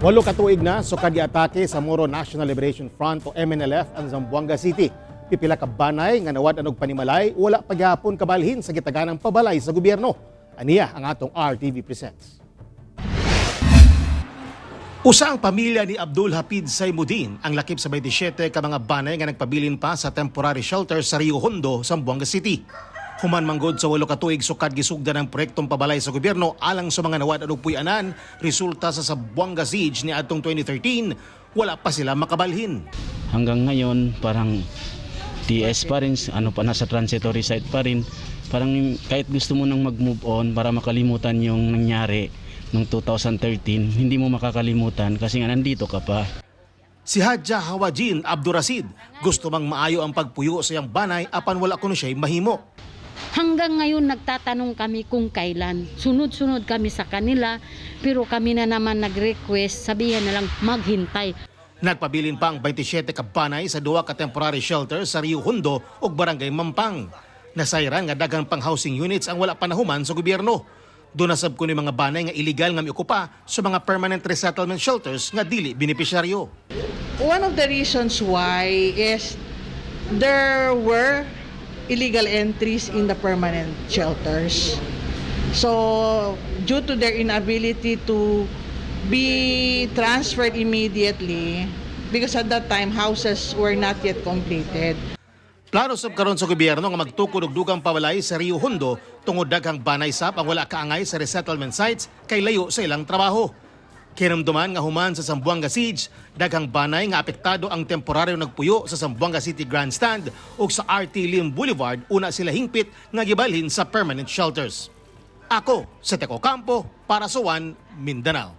8 ka tuig na sukad giatake sa Moro National Liberation Front o MNLF ang Zamboanga City. Pipila ka banay nga nawad-an og panimalay, wala pa gihapon kabalhin sa gitaganang pabalay sa gobyerno. Aniya ang atong RTV Presents. Usa ang pamilya ni Abdul Hapid Saimuddin ang lakip sa 27 ka mga banay nga nagpabilin pa sa temporary shelter sa Rio Hondo, Zamboanga City. Human manggod sa 8 ka tuig sukad gisugdan ang proyektong pabalay sa gobyerno alang sa mga nawad-an og puy-anan resulta sa Zamboanga Siege ni adtong 2013, wala pa sila makabalhin. Hanggang ngayon, parang TS pa rin, ano pa, nasa transitory site pa rin. Parang kahit gusto mo nang mag-move on para makalimutan yung nangyari noong 2013, hindi mo makakalimutan kasi nga nandito ka pa. Si Hadja Hawajin Abdurasid gusto mang maayo ang pagpuyo sa iyang banay apan wala kuno siya'y mahimo. Hanggang ngayon nagtatanong kami kung kailan. Sunod-sunod kami sa kanila, pero kami na naman nag-request, sabihan na lang maghintay. Nagpabilin pa ang 27 ka banay sa duha ka temporary shelter sa Rio Hondo ug Barangay Mampang. Nasayran nga daghang pang housing units ang wala pa nahuman sa gobyerno. Duna sab kuno mga banay nga illegal nga miukupa sa mga permanent resettlement shelters nga dili benepisyaryo. One of the reasons why is there were illegal entries in the permanent shelters. So, due to their inability to be transferred immediately, because at that time houses were not yet completed. Plano sab karon sa gobyerno nga magtukod og dugang pabalay sa Rio Hondo tungod daghang banay sab ang wala kaangay sa resettlement sites kay layo sa ilang trabaho. Kinumduman nga human sa Zamboanga Siege, daghang banay nga apektado ang temporaryo nagpuyo sa Zamboanga City Grandstand ug sa RT Lim Boulevard una sila hingpit nga gibalhin sa permanent shelters. Ako, sa Teco Campo, para sa One Mindanao.